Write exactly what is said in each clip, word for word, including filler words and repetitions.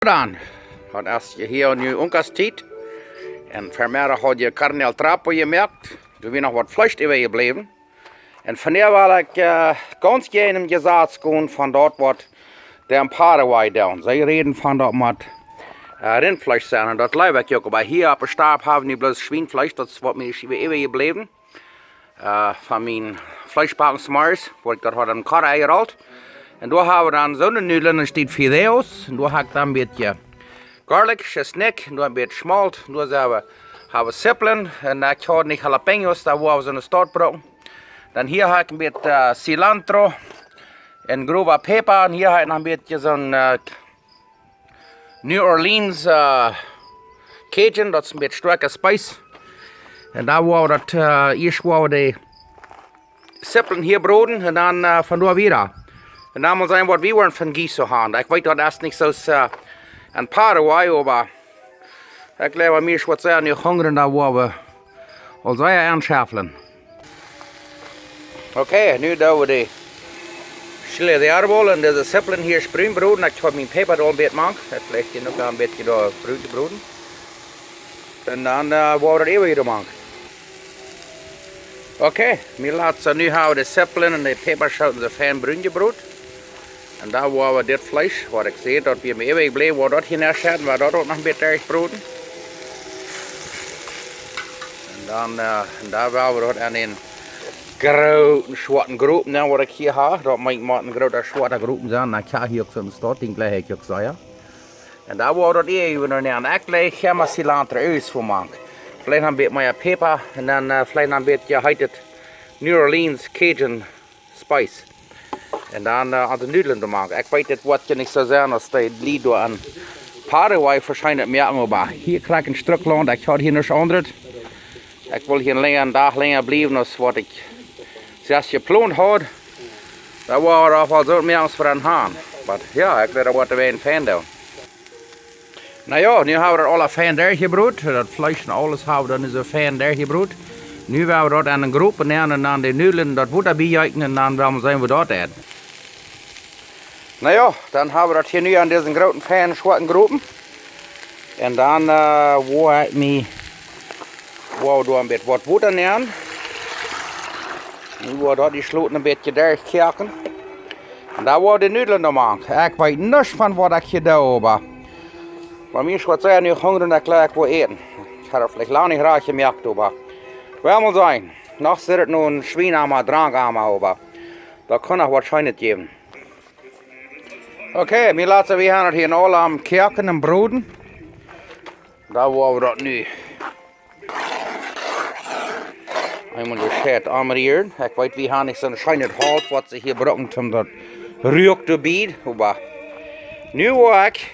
Dan, daut es je hia nu Unkas Tiet. Un Vemeddach haud je carne al trapo jemoakt. Doa wia noch waut Fleesch äwajebläwen. Un vondoag well ekj äh, gaunz jäajen Jesaz gonen von daut waut dee en Paraguay doonen. See räden von daut mott äh, Rintfleesch sennen. Un daut jleew ekj uk. Oba hia opp de Stap hab wie bloos Schwienfleesch. Daut es waut mie es äwajebläwen. Äh, von mien Fleeschbacken zemorjes, wua ekj daut haud em Koa enjerolt. Un doa hab wie dan soone Nudlen, doa steit Fideos. Un doa hab ekj dan een bät Garlic, Schisnikj, un doa een bät Schmolt. Un doa hab wie, hab wie Zippeln. Un ekj haud nich Jalapeños, doa woa wie soone Staut brucken. Dan hia hab ekj een bät äh, Cilantro un growa Päpa. Un hia hab ekj noch een bät soon äh, New Orleans äh, Cajun, daut es een bät stoakja Spice. Un dan woa wie daut äh, ieescht woa wie de Zippeln hia broden un dan äh, von doa wieda. Un dan mol seenen waut wie woaren von guiso haben. Ekj weet daut es nich soo aus äh, en Paraguay, oba ekj jleew mie es waut sea nu hungrig, dan woa wie aul sea aunschauflen. Okay, nu doo wie de chile de árbol un dise Zippeln hia brun broden. Ekj haud mien Päpa doa een bät mank. Daut veleicht hia noch een bät doa brun to broden. Un dan äh, woa wie daut äwaje doa mank. Okay, mie lat soo, nu hab wie de Zippeln un de Päpaschooten soo fein brun jebrot. Un dan woa wie dit Fleesch, waut ekj säd, daut wia mie äwajebläwen, woa wie daut hia nenschedden, woa wie daut uk noch een bät derchbroden. Un dan, äh, un dan woa wie daut en een grooten schwoaten Gropen, dan waut ekj hia hab, daut mott een groota schwoata Gropen sennen, dan kaun hia uk soon Staut, dän jlikj ekj uk soo, jo. Un dan woa wie daut äwaje doa nenn. Ekj jlikj emma Cilantro ieescht fa mank. Veleicht een bät mea Päpa un dan äh, veleicht een bät, jo, heet et New Orleans Cajun Spice. Un dan äh, aun de Nudlen doa mank. Ekj weet, dit woat je nich soo sennen aus dee Lied doa en Paraguay veschient mie, oba hia kjrie ekj een Stekj Launt, ekj haud hia nuscht aundret. Ekj wull hia een lenja, een Dach lenja bliewen aus waut ekj selfst jeplont haud. Daut woa wie opp aul soo mea aus wie dan haben. Oba jo, ekj wudd waut doawäajen fein doonen. Na jo, nu hab wie daut aula fein derchjebrot. Daut Fleesch un aules hab wie dan nu soo fein derchjebrot. Nu woa wie daut en een Gropen nenn un dan de Nudlen, daut Wota biejeeten un dan woa wie seenen waut daut es. Na jo, dan hab wie daut hia nu en disen grooten feinen schwoaten Gropen. Un dan äh, woa ekj mie, woa wie doa een bät waut Wota nenn. Nu woa wie daut jeschloten een bät derchkoaken. Un dan woa wie de Nudlen doa mank. Ekj weet nuscht von waut ekj hia doo, oba bie mie es waut sea nu hungrig un ekj jlikj waut äten. Ekj hab daut veleicht lang nich rajcht jemoakt, oba wie woaren mol seenen. Noch sitt et noch een Schwien aun mie, Drank aun mie, oba daut kaun noch waut Scheenet jäwen. Okay, mie lat soo, wie haben daut hia aul aum Koaken un Broden. Dan woa wie daut nu eemol jescheit aunrieren. Ekj weet, wie haben nich soon scheenet Holt, waut see hia brucken, om daut Ruak to bieden. Oba nu woa ekj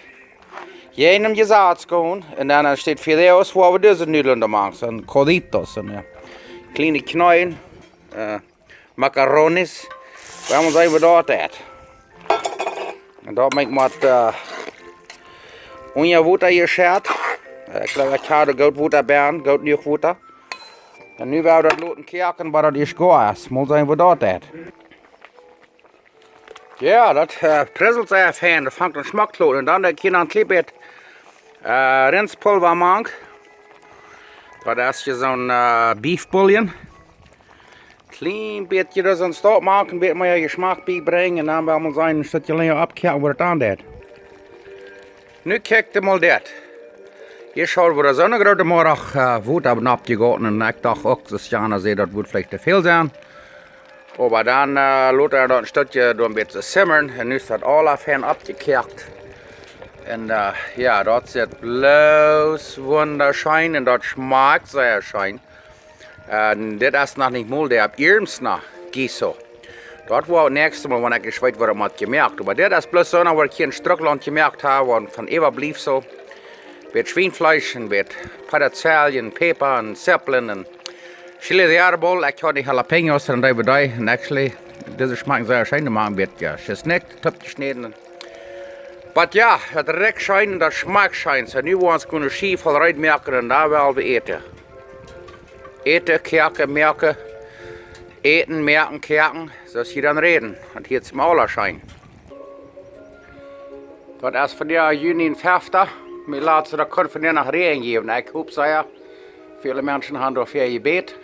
hia en een Jesaz gonen un dan, dan steit Fideos, woa wie dise Nudlen doa mank, soon coditos, soone kjliene Kjneeen. Äh, Macaronis. Woa wie seenen waut daut es. Un daut mott ekj met äh, unja Wota jescheit. Äh, ekj jleew, ekj hab goot Wota bie, goot jenuach Wota. Un nu woa wie daut loten koaken, bat daut ieescht goa es. Mol seenen waut daut es. Jo, daut äh, priselt sea fein. Daut fangt aun schmock to loten. Un dan doo ekj hia noch een kjlien bät äh, Rinspulwa mank. Daut es je soon äh, Beef Bouillon. Kjlien bät doa soon Staut moaken, bät mea Jeschmak biebrinjen un dan woa wie seenen een Stekj lenja oppkoaken, waut daut aunjeit. Nu kjikj mol dit. Hia haud wie soone groote Morach äh, Wota oppjegoten un ekj docht uk, daut Jana säd, daut wudd veleicht to väl sennen. Oba dan äh, lot ekj daut een Stekj doa een bät simmern un nu es daut aula fein oppjekoakt. Un äh, jo, daut sitt bloos wundascheen un daut schmakjt sea scheen. Un dit es noch nich mol de opp iernst no guiso. Daut woat daut näakjste Mol, wan ekj ieescht weet, waut et mott jemoakt. Oba dit es bloos soo, waut ekj hia en Strucklaunt jemoakt hab, waut von äwabliefsel. Bät Schwienfleesch un bät Petersilie un Päpa un Zippeln un chile de árbol. Ekj haud nich jalapeños un dee bie dee. Un actually, dise schmakjen sea scheen. Dee moaken bät, jo, Schisnikj, toop jeschnäden. Oba jo, daut rikjt scheen un daut schmakjt scheen. Soo, nu woa wie ons kjennen Schiew voll reed moaken un dan woa wie äten. Äten, koaken, moaken. Äten, moaken, koaken. Soo aus jie dan räden. Daut hieet sikj aula scheen. Daut es vondoag Juni fefta. Mie lat see, daut kunn vondoag noch Räajen jäwen. Ekj hop sea. Väle Menschen haben doafäa jebät.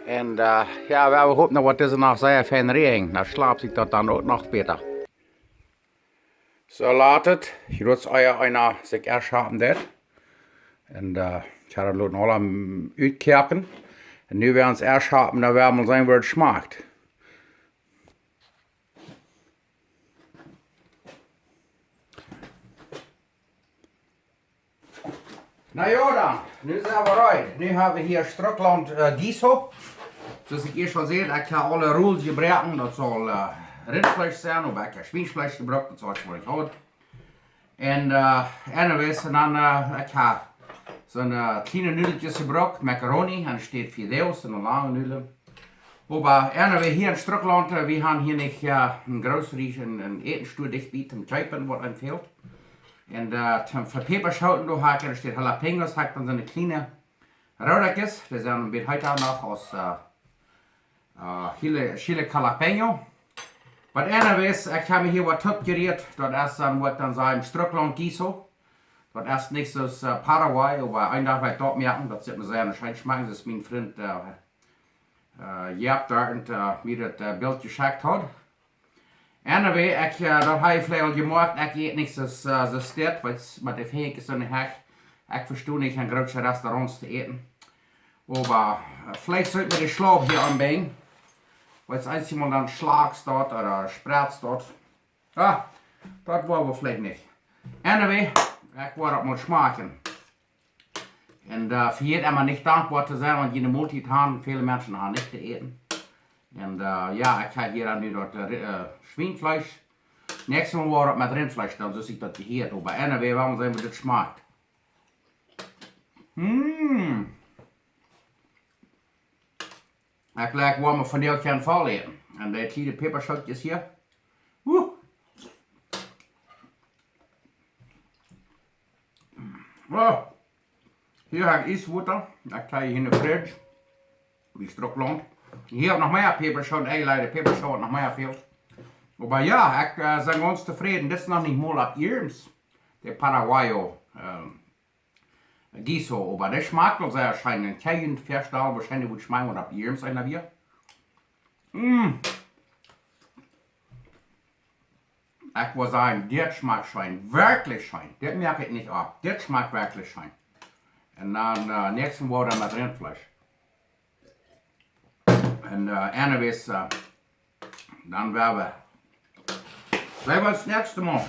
Un, äh, jo, wie haben hopen, daut woat dise Nacht sea fein räajnen. Dan schlapt sikj daut dan uk noch bäta. Soo lat et. Hia woat ea eena sikj ieescht haben dit. Un, äh, ekj hab daut loten aula, mm, utkoaken. Un nu woa wie ons ieescht haben, dan woa wie mol seenen, woo et schmakjt. Na jo dan, nu sent wie reed. Nu hab wie hia Strucklaunt, äh, Guiso. Soo aus ekj ieescht aul säd, ekj hab aule Rules jebroaken. Daut saul, äh, Rintfleesch sennen, oba ekj hab Schwienfleesch jebrukt, daut saul ekj woll nich haben. Un, äh, anyways, un dan, äh, ekj hab soone, äh, kjliene Nudelkjes jebrukt, Macaroni, un doa steit Fideos un lange Nudlen. Oba, äh, wie hia en Strucklaunt, äh, wie haben hia nich, äh, een Grocery, een, een Ätenstoa dicht bie toom kjeepen, waut eenem fält. Un, äh, toom, fa Päpaschooten, doa hab ekj, doa steit Jalapeños, hab ekj dan soone kjliene Roodakjes, dee sent een bät heeta noch aus, äh, äh, chile, chile jalapeño. But anyways, ekj hab mie hia waut toopjerieet. Daut es dan, waut dan sent Strucklaunt Guiso. Daut es nich soo aus, äh, Paraguay, oba een Dach woa ekj daut moaken. Daut woat mie sea scheen schmakjen. Daut es mien Frint, äh, äh, Jaap doa, un, äh, mie daut, äh, Bilt jeschekjt haud. Anyway, ekj, äh, daut hab ekj veleicht aul jemoakt, ekj ät nich soo, äh, soo steit, wiels met de Finjasch soo nich. Ekj vesto nich, en groote Restaurants to äten. Oba, äh, veleicht sull ekj mie de Schlauch hia aunbinjen. Wiels eenjemol dan schlakjt daut ooda spretzt daut. Ah, daut woa wie veleicht nich. Anyway, ekj woa daut mol schmakjen. Un, äh, vejät emma nich dankboa to sennen, wan jie eene Moltiet haben. Väle Menschen haben nich to äten. Un, äh, jo, ekj hab hia dan nu daut, äh, Schwienfleesch. Näakjstet Mol woa wie daut met Rintfleesch doonen, soo aus ekj daut jehieet hab. Oba anyway, woa wie seenen, woo dit schmakjt. Mm. Ekj jlikj, woa wie vondoag kjennen voll äten. Un dee kjliene Päpaschootjes hia. Woo. Oh. Hia hab ekj Ieswota. Ekj hab hia enne Fridge. Bie Strucklaunt. Hia hab ekj noch mea Päpaschoot, ey, Leit, Päpaschoot noch mea fält. Oba jo, ekj, äh, sie gaunz tofräd. Dit es noch nich mol opp iernst. De Paraguayo, ähm, Guiso, oba dee schmakjt aul sea scheen. Un kjeen Vestonen, woascheinlich woat schmakjen, waut opp iernst eena wia. Mm. Ekj woa sajen, dit schmakjt scheen. Werkjlich scheen. Dit moak ekj nich opp. Dit schmakjt werkjlich scheen. Un dan, äh, näakjstet Mol dan met Rintfleesch. Un, äh, anyways, äh, dan woa wie, seenen wie ons näakjstet Mol.